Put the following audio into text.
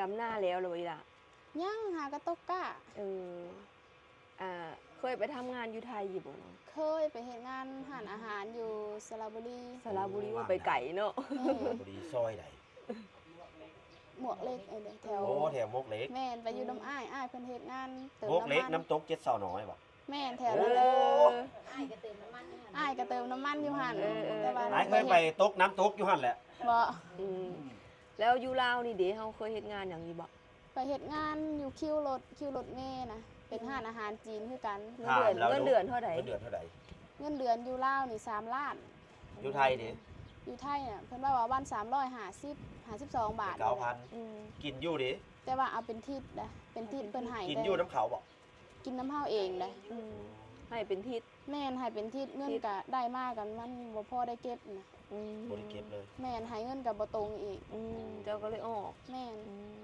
ດຳນາແລ້ວ ຫຼືວ່າອີ່ຫຼ້າ? ຍັງ ຫາກະຕົກກ້າ. ເອີ ອ່າ ເຄີຍໄປທຳງານຢູ່ໄທຢູ່ບໍ່ເນາະ? ເຄີຍໄປເຮັດງານຮ້ານອາຫານຢູ່ສະລະບູລີ. ສະລະບູລີ ໂອ້ ວ່າໄປໄກເນາະ. ແມ່ນ ສະລະບູລີ ຊອຍໃດ? ໝວກເຫຼັກ ເອີ ແຖວ ໂອ້ ແຖວໝວກເຫຼັກ. ແມ່ນ ໄປຢູ່ນຳ ອືມ ອ້າຍ ອ້າຍເພິ່ນເຮັດງານເຕີມ ໝວກເຫຼັກ ນ້ຳຕົກ ນ້ຳຕົກເຈັດສາວນ້ອຍບໍ່? ແມ່ນ ແຖວນັ້ນແຫຼະ. ໂອ້ ອ້າຍກະເຕີມນ້ຳມັນຢູ່ຫັ້ນ ເອີ ແຕ່ວ່າ ອ້າຍເຄີຍໄປຕົກນ້ຳຕົກຢູ່ຫັ້ນແຫຼະ. ບໍ່ ອືມ ແລ້ວຢູ່ລາວນີ້ເດ ເຮົາເຄີຍເຮັດງານຫຍັງຢູ່ບໍ່? ໄປເຮັດງານຢູ່ຄິວລົດ ຄິວລົດເມນະ ເປັນຮ້ານອາຫານຈີນຄືກັນ. ເງິນເດືອນ ເງິນເດືອນເທົ່າໃດ? ເງິນເດືອນເທົ່າໃດ? ເງິນເດືອນຢູ່ລາວນີ້ສາມລ້ານ. ຢູ່ໄທເດ? ຢູ່ໄທນະ ເພິ່ນເວົ້າວ່າວັນສາມຮ້ອຍຫ້າສິບ ຫ້າສິບສອງບາດ. ເກົ້າພັນ. ອືມ ກິນຢູ່ເດ? ແຕ່ວ່າເອົາເປັນທິດນະ ເປັນທິດເພິ່ນໃຫ້. ກິນຢູ່ນຳເຂົາບໍ່? ກິນນຳເຮົາເອງໄດ໋. ອືມ ໃຫ້ເປັນທິດ. ແມ່ນ ໃຫ້ເປັນທິດ ເງິນກະໄດ້ມາກະມັນບໍ່ພໍໄດ້ເກັບນະ. ອືມ ບໍ່ໄດ້ເກັບເລີຍ. ແມ່ນ ໃຫ້ເງິນກະບໍ່ຕົງອີກ. ອືມ ເຈົ້າກະເລີຍອອກ. ແມ່ນ. ອືມ